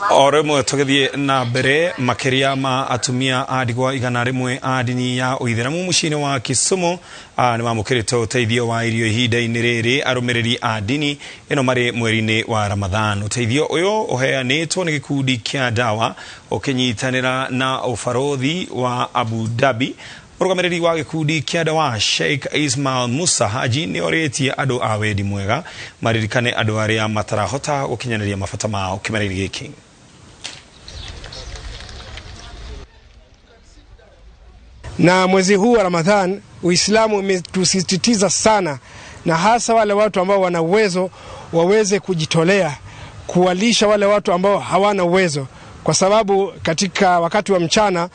O rĩmwe tũgĩthiĩ na mbere, makĩria ma atumia a ndigwa 100 a ndini ya ũithĩramu mũciĩ-inĩ wa Kisumu nĩ mamũkĩrĩte ũteithio wa irio ihinda-inĩ rĩrĩ arũmĩrĩri a ndini ĩno marĩ mweri-inĩ wa Ramadhan. Ũteithio ũyũ ũheanĩtwo nĩ gĩkundi kĩa Dawa ũkĩnyitanĩra na ũbarũthi wa Abu Dhabi. Mũrũgamĩrĩri wa gĩkundi kĩa Dawa Sheikh Ismail Musa Haji nĩ orĩtie andũ a wendi mwega maririkane andũ arĩa matarahota gũkinyanĩria mabata mao kĩmera-inĩ gĩkĩ. Na mwezi huu wa Ramadhan Uislamu umetusisitiza sana, na hasa wale watu ambao wana uwezo waweze kujitolea kuwalisha wale watu ambao hawana uwezo, kwa sababu katika wakati wa mchana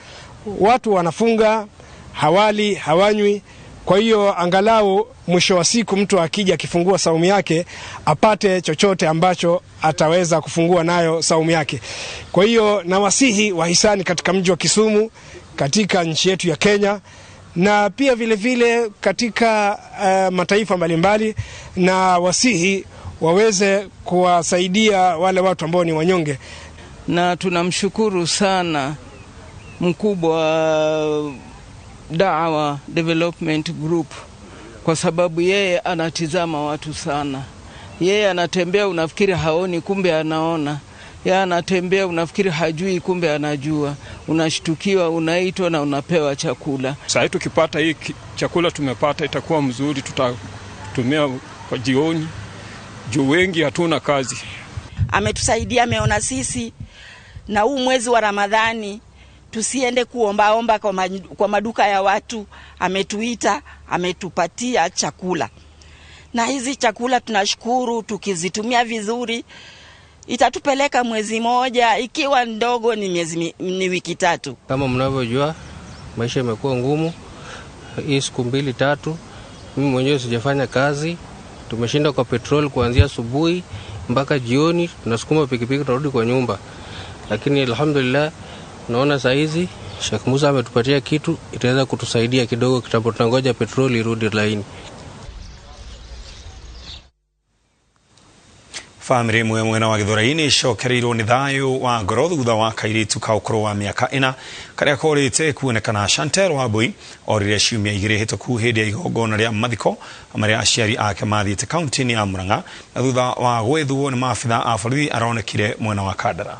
watu wanafunga, hawali, hawanywi. Kwa hiyo angalau mwisho wa siku mtu akija akifungua saumu yake apate chochote ambacho ataweza kufungua nayo saumu yake. Kwa hiyo nawasihi wahisani katika mji wa Kisumu, katika nchi yetu ya Kenya, na pia vile vile katika mataifa mbalimbali, na wasihi waweze kuwasaidia wale watu ambao ni wanyonge. Na tunamshukuru sana mkubwa wa Dawa Development Group kwa sababu yeye anatizama watu sana. Yeye anatembea unafikiri haoni, kumbe anaona. Yeye anatembea unafikiri hajui, kumbe anajua. Unashtukiwa, unaitwa na unapewa chakula. Sasa tukipata hii chakula tumepata itakuwa mzuri, tutatumia kwa jioni. Juu wengi hatuna kazi. Ametusaidia, ameona sisi na huu mwezi wa Ramadhani tusiende kuombaomba kwa maduka ya watu. Ametuita, ametupatia chakula. Na hizi chakula tunashukuru, tukizitumia vizuri itatupeleka mwezi moja, ikiwa ndogo ni ni wiki 3. Kama mnavyojua maisha yamekuwa ngumu hii siku 2-3, mimi mwenyewe sijafanya kazi. Tumeshinda kwa petrol kuanzia asubuhi mpaka jioni, tunasukuma pikipiki tunarudi kwa nyumba. Lakini alhamdulillah naona saa hizi Sheikh Musa ametupatia kitu itaweza kutusaidia kidogo kitambo tunangoja petroli irudi laini. Famĩlĩ ĩmwe mwena wa Gĩthũrai-inĩ icokereirwo nĩ thayũ wa ngoro thutha wa kairĩtu ka ũkũrũ wa mĩaka 4 karĩa korĩte kuonekana. Chantel Wambui orire ciumia 2 hĩtũku hĩndĩ ya igongona rĩa mathiko marĩa aciari ake mathiĩte kaunti-inĩ ya Murang'a, na thutha wa gwethwo nĩ maabitha a borithi aronekire mwena wa Kandara.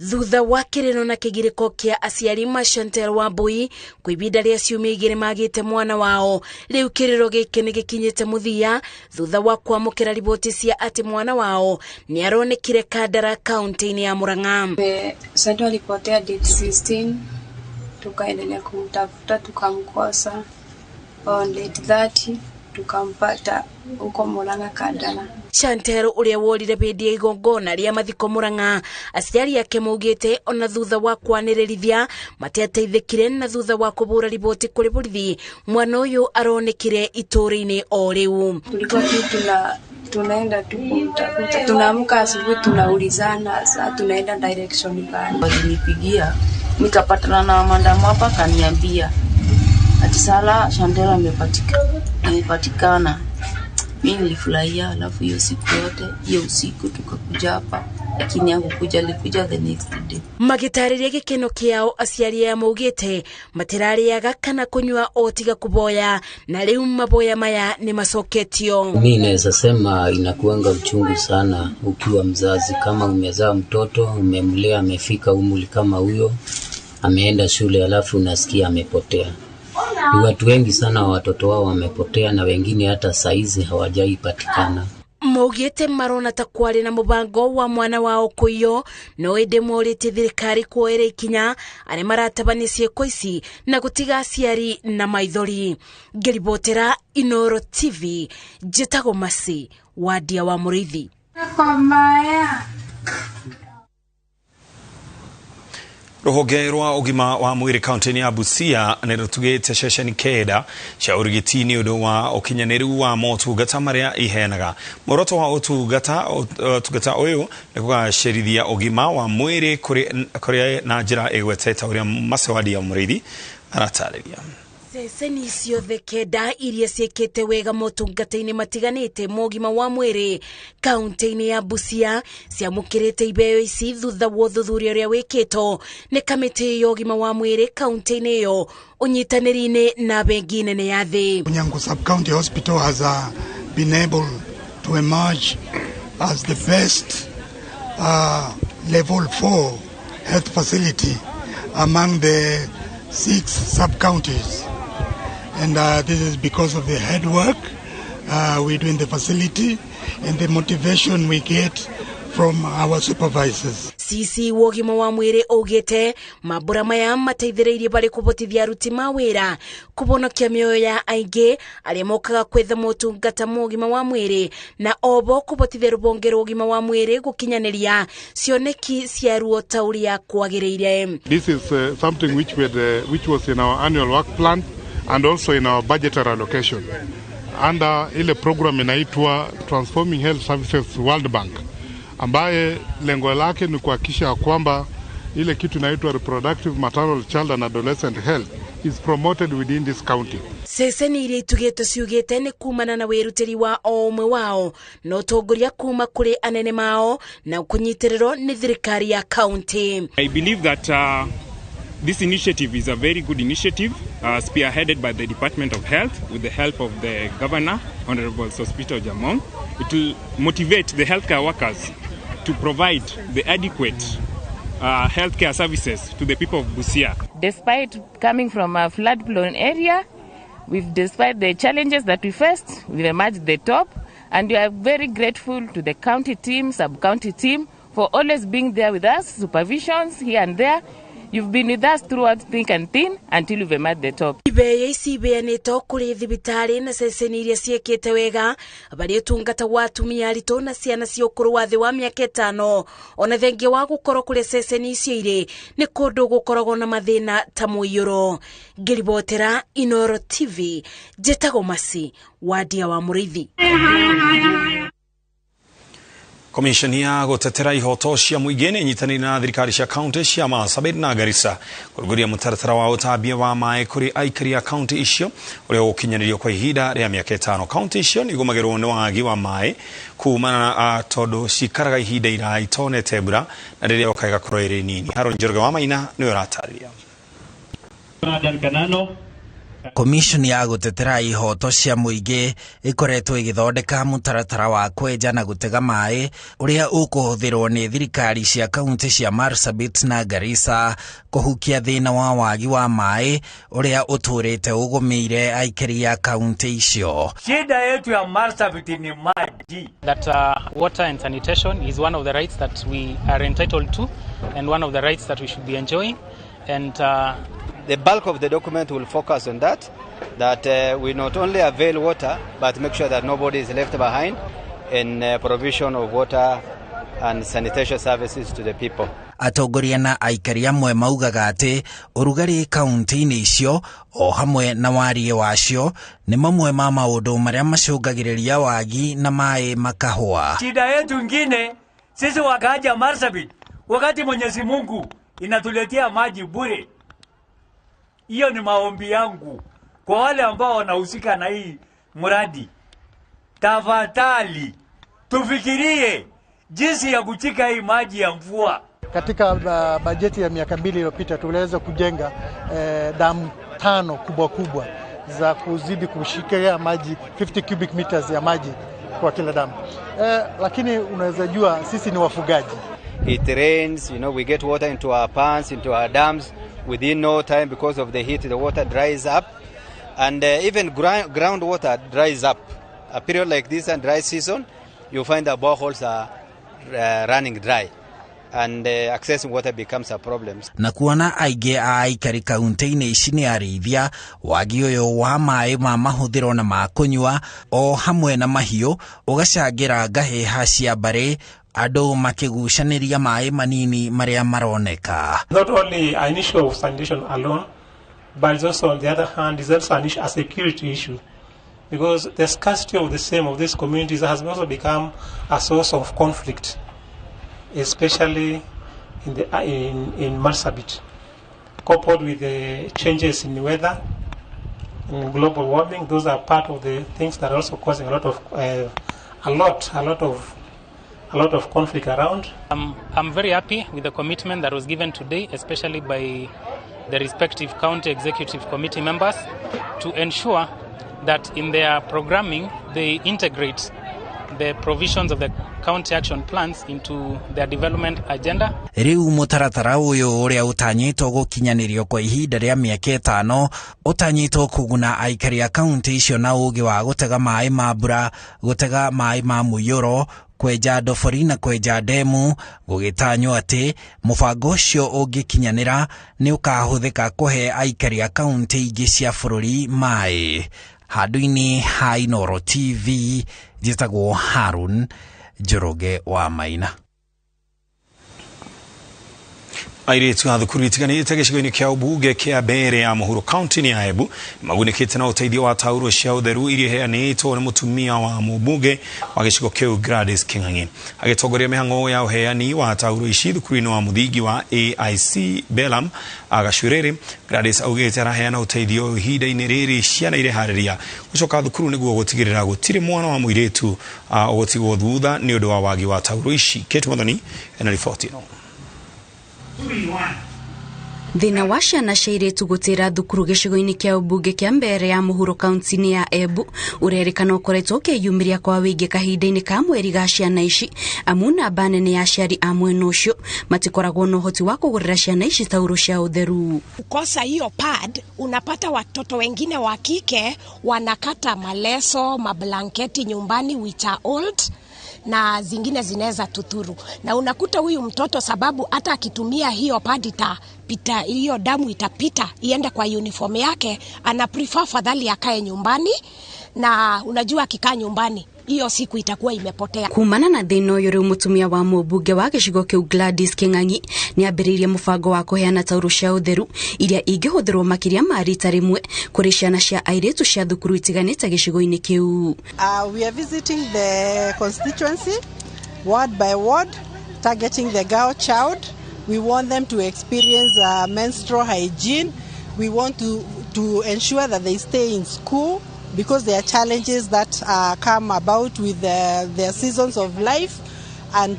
Thutha wa kiriro na kigiriko kia aciari ma Chantel Wambui kwa ibinda ria ciumia 2 magite mwana wao, riu kiriro giki ni gikinyite muthia thutha wa kwamukira riboti cia ati mwana wao ni aronekire Kandara kaunti-ini ya Murang'a. Chantel alipotea date 16, tukaendelea kumtafuta tukamkosa. On date 30 tukampata huko Murang'a Kandara. Chantel uria worire bindi ya igongona ria mathiko Murang'a, aciari ake maugite ona thutha wa kwanĩrĩrithia matiateithĩkire, na thutha wa kũbũra riboti kũrĩ borithi mwana ũyũ aronekire itũũra-inĩ o rĩu. Tulikuwa tu tunaenda tu kumtafuta, tunaamka asubuhi tunaulizana sasa tunaenda direction gani. Walinipigia nikapatana na mandamu hapa, kaniambia ati Sala Chantel amepatikana. Mimi nilifurahia, alafu hiyo siku yote hiyo usiku tukakuja hapa, lakini hakukuja, alikuja the next day. Magĩtarĩria gĩkeno kĩao aciari aya maugĩte matirarĩaga kana kũnyua o tiga kuboya, na rĩu maboya maya nĩ macoketio. Mimi naweza sema inakuanga uchungu sana ukiwa mzazi, kama umezaa mtoto umemlea amefika umri kama huyo, ameenda shule alafu unasikia amepotea. Ni watu wengi sana watoto wao wamepotea, na wengine hata saizi hawajaipatikana. Maugĩte marona ta kwarĩ na mũbango wa mwana wao kũiywo, no ĩndĩ morĩtie thirikari kuoera ikinya arĩa maratabania ciĩko ici na gũtiga aciari na maithori. Ngĩribotera Inooro TV, njĩtagwo Mercy Wandia wa Mũrĩithi. Rũhonge rwa ũgima wa mwĩrĩ kaunti-inĩ ya Busia nĩ rũtugĩte ceceni 9 cia ũrigiti nĩ ũndũ wa ũkinyanĩru wa motungata marĩa iheanaga. Muoroto wa ũtungata ũyũ nĩ kũgacĩrithia ũgima wa mwĩrĩ kũrĩ na njĩra ĩgwete ta ũrĩa Mercy Wandia Mũrĩithi aratarĩria. Ceceni ciothe 9 iria ciĩkĩte wega motungata-inĩ matiganĩte ma ũgima wa mwĩrĩ kaunti-inĩ ya Busia ciamũkĩrĩte iheo ici thutha wa ũthuthuria ũrĩa wĩkĩtwo nĩ kamĩtĩ ya ũgima wa mwĩrĩ kaunti-inĩ ĩyo ũnyitanĩri-inĩ na bengi nene ya thĩ. Unyango Sub-County Hospital has been able to emerge as the best level 4 health facility among the 6 sub-counties. And this is because of the hard work we do in the facility and the motivation we get from our supervisors. CC wa ũgima wa mwĩrĩ augĩte mambũra maya mateithĩrĩirie barĩ kũbotithia aruti mawĩra kũbonokia mĩoyo ya aingĩ arĩa mokaga kwetha motungata ma ũgima wa mwĩrĩ na obo kũbotithia rũhonge rwa ũgima wa mwĩrĩ gũkinyanĩria cioneki cia ruo ta ũrĩa kwagĩrĩire. This is something which we had, which was in our annual work plan and also in our budgetary allocation under ile program inaitwa Transforming Health Services World Bank, ambaye lengo lake ni kuhakikisha kwamba ile kitu inaitwa reproductive, maternal, child and adolescent health is promoted within this county. Ceceni iria itugĩtwo ciugĩte nĩ kumana na wĩrutĩri wa o ũmwe wao na ũtongoria kuma kũrĩ anene mao na kũnyitĩrĩrwo nĩ thirikari ya county. I believe that this initiative is a very good initiative spearheaded by the Department of Health with the help of the Governor, Honorable Sospeter Ojaamong. It will motivate the healthcare workers to provide the adequate healthcare services to the people of Busia. Despite coming from a flood-prone area, despite the challenges that we faced, we've emerged the top, and we are very grateful to the county team, sub-county team, for always being there with us, supervisions here and there. You've been with us throughout thick and thin until you've emerged the top. Ibeo ici ibeanĩtwo kũrĩ thibitarĩ na ceceni iria ciĩkĩte wega barĩ ũtungata wa atumia aritũ na ciana cia ũkũrũ wa thĩ wa mĩaka 5 ona thengia wa gũkorwo kũrĩa ceceni icio irĩ nĩ kũndũ gũkoragwo na mathĩna ta mũiyũro. Ngĩribotera Inoro TV, njĩtagwo Masi Wadia wa Mũrĩithi. Komishoni ya gũtetera ihoto cia mũingĩ nĩ ĩnyitanĩire na thirikari cia kaunti cia Marsabit na Garissa kũrugũria mũtaratara wa ũtambia wa maĩ kũrĩ aikari a kaunti icio ũrĩa ũgũkinyanĩrio kwa ihinda rĩa mĩaka 5. Kaunti icio nĩ igũmagĩrwo nĩ wagi wa maĩ kumana na tondũ cikaraga ihinda iraya itonete mbura na rĩrĩa yoka ĩgakorwo ĩrĩ nini. Haron Njoroge wa Maina nĩwe ũratarĩria. Komishoni ya gũtetera ihoto cia mũingĩ ĩkoretwo ĩgĩthondeka mũtaratara wa kwenja na gũtega maĩ ũrĩa ũkũhũthĩrwo nĩ thirikari cia kaunti cia Marsabit na Garissa kũhukia thĩna wa wagi wa maĩ ũrĩa ũtũrĩte ũgũmĩire aikari a kaunti icio. Shida yetu ya Marsabit ni maji. That water and sanitation is one of the rights that we are entitled to and one of the rights that we should be enjoying, and the bulk of the document will focus on that we not only avail water, but make sure that nobody is left behind in provision of water and sanitation services to the people. Atongoria na aikari amwe maugaga atĩ ũrugarĩ kaunti-inĩ icio o hamwe na wariĩ wacio nĩ mamwe ma maũndũ marĩa macũngagĩrĩria wagi na maĩ makahũa. Shida yetu ingine sisi wakaaji wa Marsabit, wakati Mwenyezi Mungu inatuletea maji bure. Hiyo ni maombi yangu kwa wale ambao wanahusika na hii mradi. Tafadhali tufikirie jinsi ya kuchika hii maji ya mvua. Katika bajeti ya miaka 2 iliyopita tuliweza kujenga damu 5 kubwa kubwa za kuzidi kushikilia maji 50 cubic meters ya maji kwa kila damu. Lakini unaweza jua sisi ni wafugaji. It rains, you know, we get water into our pans, into our dams. Within no time, because of the heat, the water dries up, and even groundwater dries up. A period like this and dry season, you find the boreholes are running dry, and accessing water becomes a problem. Na kuona aingĩ a aikari kaunti-inĩ ici nĩ arĩithia, wagi ũyũ wa maĩ ma mahũthĩro na ma kũnyua o hamwe na mahiũ ũgacangĩra ngahĩha cia mbarĩ, andũ makĩgucanĩria maĩ manini marĩa maroneka. Not only an issue of sanitation alone, but also on the other hand is also an issue, a security issue, because the scarcity of the same of these communities has also become a source of conflict, especially in Marsabit, coupled with the changes in the weather in global warming. Those are part of the things that are also causing a lot of a lot of conflict around. I'm very happy with the commitment that was given today, especially by the respective county executive committee members, to ensure that in their programming they integrate the provisions of the county action plans into their development agenda. Riu mutaratara uyu uria utanyitwo gukinyanirio kwa ihinda ria miaka 5 utanyitwo kuguna aikari a kaunti icio na ugi wa gutega maĩ ma mbura, gutega maĩ ma mũiyũro, kwenja ndobori na kwenja ndemu, gũgĩtanywo atĩ mũbango ũcio ũngĩkinyanĩra nĩ ũkahũthĩka kũhe aikari a kaunti ingĩ cia bũrũri maĩ. Handũ-inĩ ha Inooro TV, njĩtagwo Harun Njoroge wa Maina. Airĩtu a thukuru itiganĩte gĩcigo-inĩ kĩa ũmbunge kĩa Mbeere ya mũhuro kaunti-inĩ ya Embu magunĩkĩte na ũteithio wa tauro cia ũtheru iria iheanĩtwo nĩ mũtumia wa mũmbunge wa gĩcigo kĩu Gladys King'ang'i. Agĩtongoria mĩhang'o ya ũheani wa tauro ici thukuru-inĩ wa mũthingi wa AIC Belam Gacurĩrĩ, Gladys augĩte araheana ũteithio ihinda-inĩ rĩrĩ ciana ireharĩria gũcoka thukuru nĩguo gũtigĩrĩra gũtirĩ mwana wa mũirĩtu ũgũtigwo thutha nĩ ũndũ wa wagi wa tauro ici. Kate Muthoni ena riboti ĩno. Thĩna wa ciana cia airĩtu gũtĩra thukuru gĩcigo-inĩ kĩa ũmbunge kĩa Mbeere ya mũhuro kaunti-inĩ ya Embu ũrerĩkana ũkoretwo ũkĩyumĩria kwa wĩingĩ kahinda-inĩ ka mweri ga ciana ici, amu namba nene ya aciari a mwena ũcio matikoragwo na ũhoti wa kũgũrĩra ciana ici tauro cia ũtheru. Kukosa hiyo pad, unapata watoto wengine wa kike wanakata maleso, mablanketi nyumbani which are old, na zingine zinaweza tuthuru, na unakuta huyu mtoto sababu hata akitumia hiyo pad itapita, hiyo damu itapita iende kwa uniform yake, ana prefer fadhali akae nyumbani, na unajua akikaa nyumbani hiyo siku itakuwa imepotea. Kumana na thĩna ũyũ rĩu mũtumia wa mũmbunge wa gĩcigo kĩu Gladys King'ang'i nĩambĩrĩirie mũbango wa kũheana tauro cia ũtheru iria ingĩhũthĩrwo makĩria ma rita rĩmwe kũrĩ ciana cia airĩtu cia thukuru itiganĩte gĩcigo-inĩ kĩu. We are visiting the constituency ward by ward, targeting the girl child. We want them to experience menstrual hygiene. We want to ensure that they stay in school, because there are challenges that come about with their seasons of life. And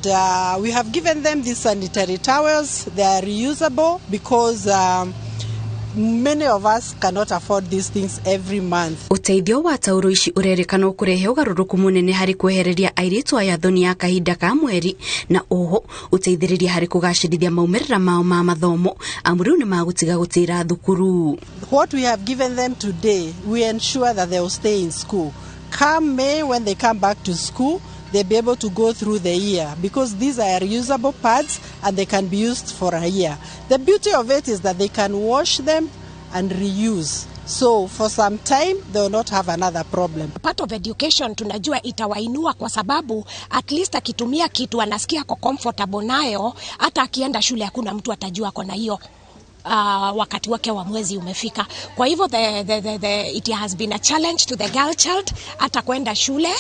we have given them these sanitary towels. They are reusable because many of us cannot afford these things every month. Ũteithio wa tauro ici ũrerĩkana ũkũrehe ũgarũrũku mũnene harĩ kwehereria airĩtu aya thoni ya kahinda ka mweri, na oho ũteithĩrĩria harĩ kũgacĩrithia maumĩrĩra mao ma mathomo, amu rĩu nĩmagũtiga gũtĩra thukuru. What we have given them today, we ensure that they will stay in school. Come May, when they come back to school, they'll be able to go through the year, because these are reusable pads and they can be used for a year. The beauty of it is that they can wash them and reuse. So for some time, they will not have another problem. Part of education tunajua itawainua kwa sababu at least akitumia kitu anasikia ako comfortable nayo, hata akienda shule hakuna mtu atajua ako na hiyo wakati wake wa mwezi umefika. Kwa hivyo it has been a challenge to the girl child hata kwenda shule.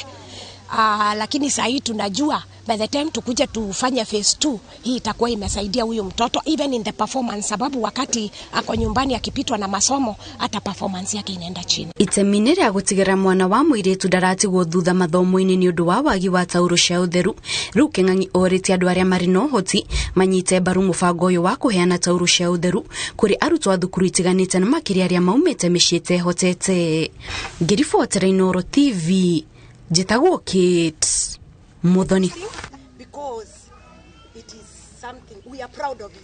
Lakini sahi tunajua by the time tukuje tufanye phase 2 hii itakuwa imesaidia huyu mtoto even in the performance, sababu wakati ako nyumbani akipitwa na masomo hata performance yake inaenda chini. Itemi nĩ rĩa gũtigĩrĩra mwana wa mũirĩtu ndaratigwo thutha mathomo-inĩ nĩ ũndũ wa wagi wa tauro cia ũtheru. Rĩu King'ang'i orĩtie andũ arĩa marĩ na ũhoti manyite mbaru mũbango ũyũ wa kũheana tauro cia ũtheru kũrĩ arutwo a thukuru itiganĩte na makĩria arĩa maumĩte mĩciĩ ĩtehotete. Ngĩribotera Inooro TV, njĩtagwo Kate Muthoni. Because it is something we are proud of it.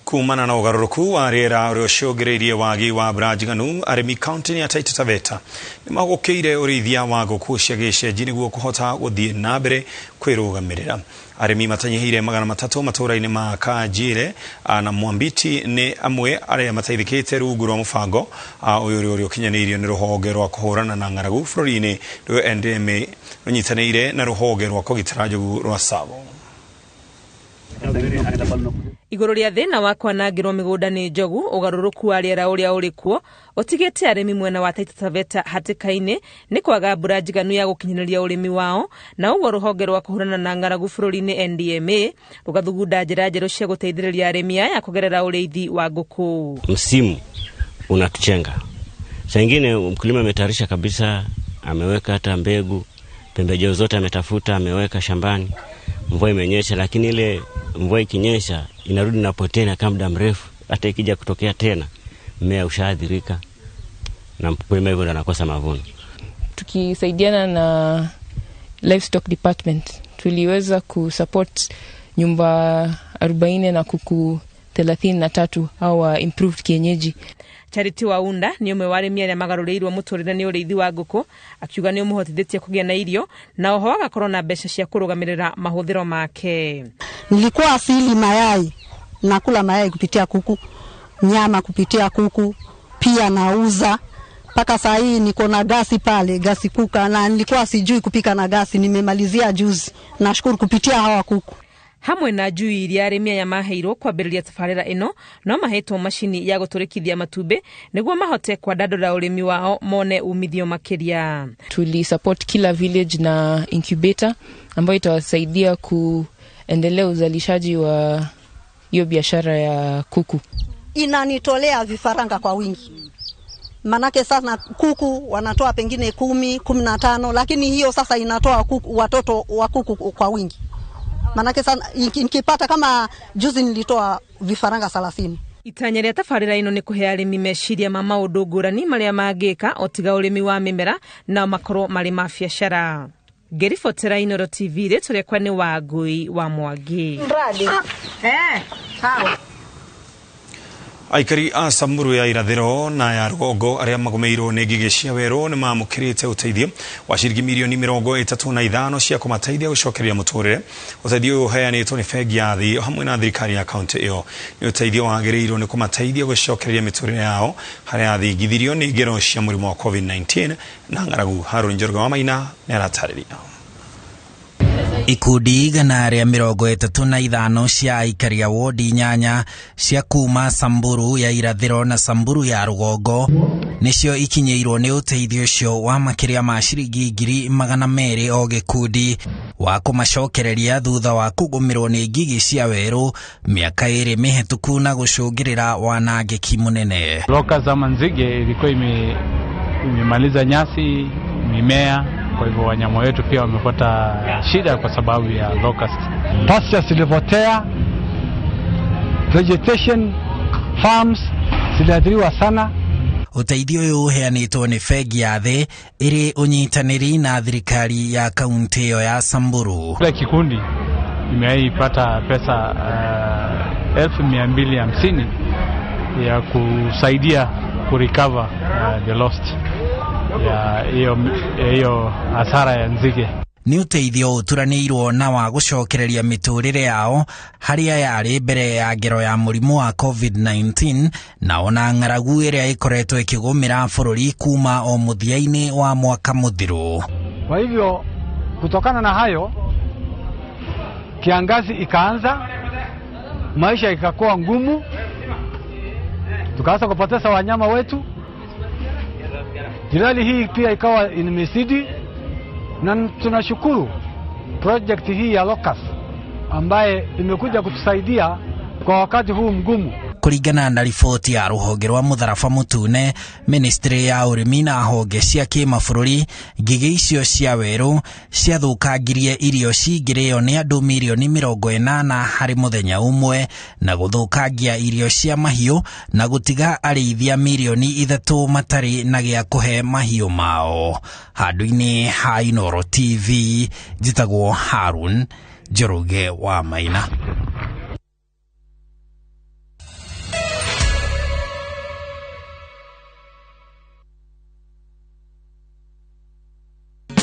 Kumana na ũgarũrũku wa rĩera ũrĩa ũcũngĩrĩirie wagi wa mbura njiganu, arĩmi kaunti-inĩ ya Taita Taveta nĩmagũkĩire ũrĩithia wa ngũkũ cia gĩcenji nĩguo kũhota gũthiĩ na mbere kwĩrũgamĩrĩra. Arĩmi matanyihĩire 300 matũũra-inĩ ma Kanjire na Mwambiti nĩ amwe arĩa mateithĩkĩte rungu rwa mũbango ũyũ ũrĩa ũkinyanĩirio nĩ rũhonge rwa kũhũrana na ng'aragu bũrũri-inĩ rwa NDMA rũnyitanĩire na rũhonge rwa kũgitĩra njogu rwa Tsavo. Igũrũ rĩa thĩna wa kwanangĩrwo mĩgũnda nĩ njogu, ũgarũrũku wa rĩera ũrĩa ũrĩ kuo ũtigĩte arĩmi mwena wa Taita Taveta hatĩka-inĩ nĩ kwaga mbura njiganu ya gũkinyanĩria ũrĩmi wao, na ũguo rũhonge rwa kũhũrana na ng'aragu bũrũri-inĩ NDMA rũgathugunda njĩra njerũ cia gũteithĩrĩria arĩmi aya kũgerera ũrĩithi wa ngũkũ. Msimu unatuchenga. Saa ingine mkulima ametayarisha kabisa, ameweka hata mbegu, pembejeo zote ametafuta, ameweka shambani, mvua imenyesha, lakini ile mvua ikinyesha inarudi inapotea, inakaa muda mrefu, hata ikija kutokea tena mmea ushaathirika na mkulima hivyo ndo anakosa mavuno. Tukisaidiana na livestock department tuliweza kusupport nyumba 40 na kuku 33 hawa improved kienyeji. Charity Waunda ni ũmwe wa arĩmi arĩa magarũrĩirwo mũtũrĩre nĩ ũrĩithi wa ngũkũ, akiuga nĩ ũmũhotithĩtie kũgĩa na irio na oho agakorwo na mbeca cia kũrũgamĩrĩra mahũthĩro make. Nilikuwa asili mayai, nakula mayai kupitia kuku, nyama kupitia kuku, pia nauza. Mpaka saa hii niko na gasi pale, gasi kuka, na nilikuwa sijui kupika na gasi, nimemalizia juzi. Nashukuru kupitia hawa kuku. Hamwe na njui iria arĩmi aya maheirwo kwambĩrĩria tabarĩra ĩno no mahetwo macini ya gũtũrĩkithia matumbĩ nĩguo mahote kwandandũra ũrĩmi wao mone umithio makĩria. Tuli support kila village na incubator ambayo itawasaidia kuendelea uzalishaji wa hiyo biashara ya kuku. Inanitolea vifaranga kwa wingi. Manake sasa kuku wanatoa pengine 10, 15, lakini hiyo sasa inatoa kuku, watoto wa kuku kwa wingi. Manake sana nikipata kama juzi nilitoa vifaranga 30. Itanya rĩa tabarĩra ĩno nĩ kũhe arĩmi meciria ma maũndũ ngũrani marĩa mangĩka o tiga ũrĩmi wa mĩmera na makorwo marĩ ma biacara. Ngĩribotera Inooro TV, rĩtwa rĩakwa nĩ Wangui wa Mwangi. Aikari a Samburu ya irathĩro na ya rũgongo arĩa magũmĩirwo nĩ ngigĩ cia werũ nĩ mamũkĩrĩte ũteithio wa ciringi mirioni 35 cia kũmateithia gũcokereria mũtũrĩre. Ũteithio ũyũ ũheanĩtwo nĩ bengi ya thĩ hamwe na thirikari ya kaunti ĩyo. Nĩ ũteithio wagĩrĩirwo nĩ kũmateithia gũcokereria mĩtũrĩre yao harĩa yathingithirio nĩ ngero cia mũrimũ wa COVID-19 na ng'aragu. Harũni Njoroge wa Maina nĩ aratarĩria. Ikundi 135 cia aikari a wodi 8 cia kuma Samburu ya irathĩro na Samburu ya rũgongo nĩcio ikinyĩirwo nĩ ũteithio ũcio wa makĩria ma ciringi 200,000 o gĩkundi wa kũmacokereria thutha wa kũgũmĩrwo nĩ ngigĩ cia werũ mĩaka 2 mĩhetũku na gũcũngĩrĩra wanangĩki mũnene. Locusts ama nzige ilikuwa imemaliza nyasi, mimea, kwa hivyo wanyama wetu pia wamepata shida kwa sababu ya locust. Pastures zilipotea, vegetation, farms ziliathiriwa sana. Ũteithio ũyũ ũheanĩtwo nĩ bengi ya thĩ ĩrĩ ũnyitanĩri na thirikari ya kaunti ĩyo ya Samburu. Kila kikundi imeipata pesa 250,000 ya kusaidia kurecover the lost ya hiyo hasara ya nzige. Nĩ ũteithio ũturanĩirwo na wa gũcokereria mĩtũrĩre yao harĩa yarĩ mbere ya ngero ya mũrimũ wa COVID-19 na ona ng'aragu ĩrĩa ĩkoretwo ĩkĩgũmĩra bũrũri kuma o mũthia-inĩ wa mwaka mũthiru. Kwa hivyo kutokana na hayo kiangazi ikaanza, maisha ikakuwa ngumu, tukaanza kupoteza wanyama wetu. Jirani hii pia ikawa imezidi, na tunashukuru project hii ya Locust ambaye imekuja kutusaidia kwa wakati huu mgumu. Kũringana na riboti ya rũhonge rwa mũtharaba mũtune, ministry ya ũrĩmi na honge cia kĩmabũrũri, ngigĩ icio cia werũ ciathũkangirie irio cingĩrĩo nĩ andũ mirioni 80 harĩ mũthenya ũmwe na gũthũkangia irio cia mahiũ na gũtiga arĩithia mirioni 3 matarĩ na gĩa kũhe mahiũ mao. Handũ-inĩ ha Inooro TV, njĩtagwo Harun Njoroge wa Maina.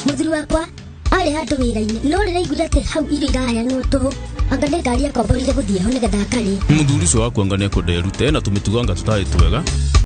Mũthuri wakwa arĩ handũ wĩra-inĩ no rĩraiguire atĩ hau irio iraheanwo tũhũ, anga nĩ ngari akomborire gũthiĩ ho nĩgetha akarĩe. Mũthuri ũcio waku anga nĩekwenda erute na tũmĩtugo anga tũtarĩ twega.